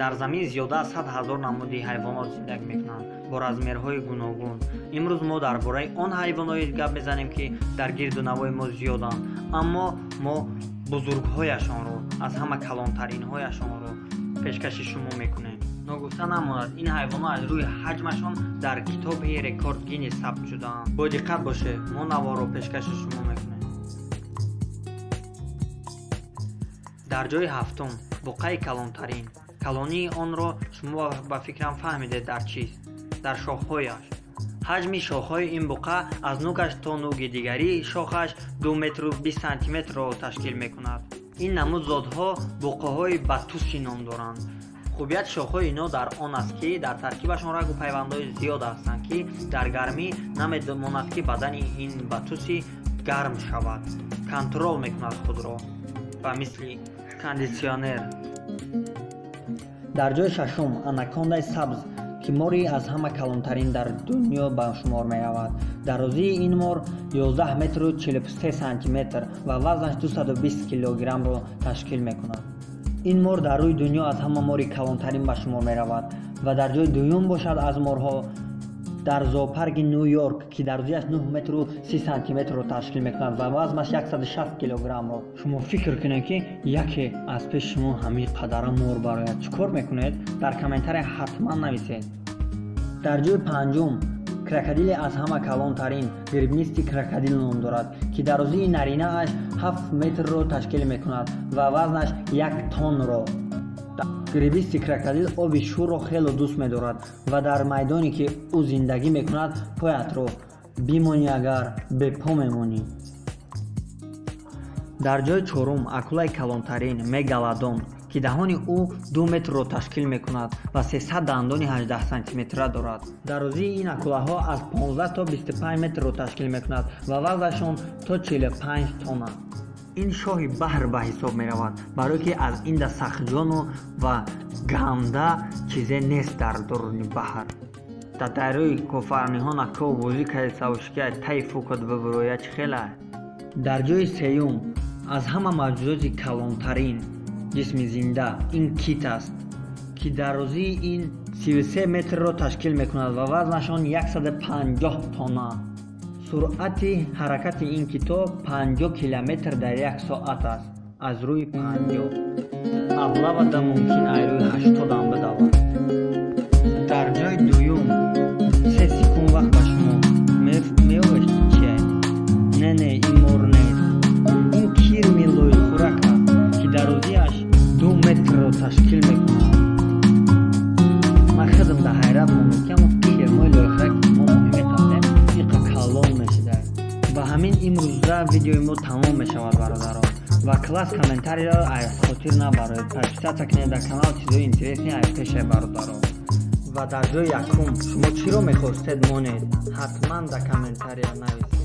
Дар замин зиёда аз 100 000 намуди ҳайвонот зиндагӣ мекунанд бо размерҳои гуногун. Имрӯз мо дар бораи он ҳайвонҳое гап мезанем, ки дар гирду навои мо зиёданд, аммо мо бузургҳояшонро, аз ҳама калонтаринҳояшонро пешкаши шумо мекунем. Ногуфта намонад, ин ҳайвонҳо аз рӯи ҳаҷмашон дар китоби рекорд Гиннес сабт шудаанд. Бо диққат бошед, мо наворро пешкаши шумо мекунем. Дар ҷои ҳафтум буқаи калонтарин. Калонии онро шумо ба фикрам фаҳмидед дар чист? Дар шохҳояш. Ҳаҷми шохҳои ин буқа аз нукаш то нуги дигари шохаш 2 метру 20 сантиметрро ташкил мекунад. Ин намуд зотҳо буқаҳои батуси ном доранд. Хубияти шохҳои ино дар он аст, ки дар таркибашон рагу пайвандҳои зиёд ҳастанд, ки дар гармӣ намемонад, ки бадани ин батуси гарм шавад, контрол мекунад худро ба мисли кондитсионер. Дар ҷои шашум анакондаи сабз, ки мори аз ҳама калонтарин дар дунё ба шумор меравад. Дарозии ин мор 11 метру 43 сантиметр ва вазнаш 220 килограммро ташкил мекунад. Ин мор дар рӯи дунё аз ҳама мори калонтарин ба шумор меравад ва дар ҷои дуюм бошад аз морҳо дар зоопарки Ню-Йорк, ки дарозиаш 9 метру 30 сантиметрро ташкил мекунад ва вазнаш 160 килограммро. Шумо фикр кунед, ки яке аз пеши шумо ҳамин қадара мор барояд, чӣ кор мекунед? Дар комментария ҳатман нависед. Дар ҷои панҷум крокодили аз ҳама калонтарин, гребнистый крокодил ном дорад, ки дарозии наринааш 7 метрро ташкил мекунад ва вазнаш 1 тоннро. Гребнистый крокодил оби шӯрро хело дӯст медорад ва дар майдоне, ки ӯ зиндагӣ мекунад, поятро бимонӣ, агар бепо мемонӣ. Дар ҷои чорум акулаи калонтарин мегаладон, ки даҳони ӯ 2 метрро ташкил мекунад ва 300 дандони 18 сантиметра дорад. Дарозии ин акулаҳо аз 15 то 25 метрро ташкил мекунад ва вазнашон то 45 тонна. Ин шоҳи баҳр ба ҳисоб меравад, барое ки аз инда сахтҷону ва ганда чизе нест дар дуруни баҳр. Дар дарёи Кофарниҳон ако бозӣ карди, савшикия тай фукат бибуроя, чӣ хела? Дар ҷои сеюм аз ҳама мавҷудоти калонтарин ҷисми зинда ин кит аст, ки дарозии ин 33 метрро ташкил мекунад ва вазнашон 150 тонна. Суръати ҳаракати ин кито 50 километр дар як соат аст. Аз рӯи 50 аблавада мумкин ай рӯи 80-ам бидавад. Дар ҷои дуюм 3 секунд вақт ба шумо. Меёвед, чия? Не, не, ин мор нест, ин кирми лойхӯрак аст, ки дарозиаш 2 метрро ташкил мекунад. Ман худам дар ҳайрат мондам, ки ҳамон кирмои лойхӯрак, ки мо моҳӣ меқафтем, иқа калон мешуда. Ба ҳамин имрӯза видеои мо тамом мешавад, бародарон. Ва класс, комментарийро аз хотир набароед, подписаться кунед дар канал, чизои интересный аз пешай, бародарон. Ва дар ҷои якум шумо чиро мехостед монед, ҳатман дар комментария нависед.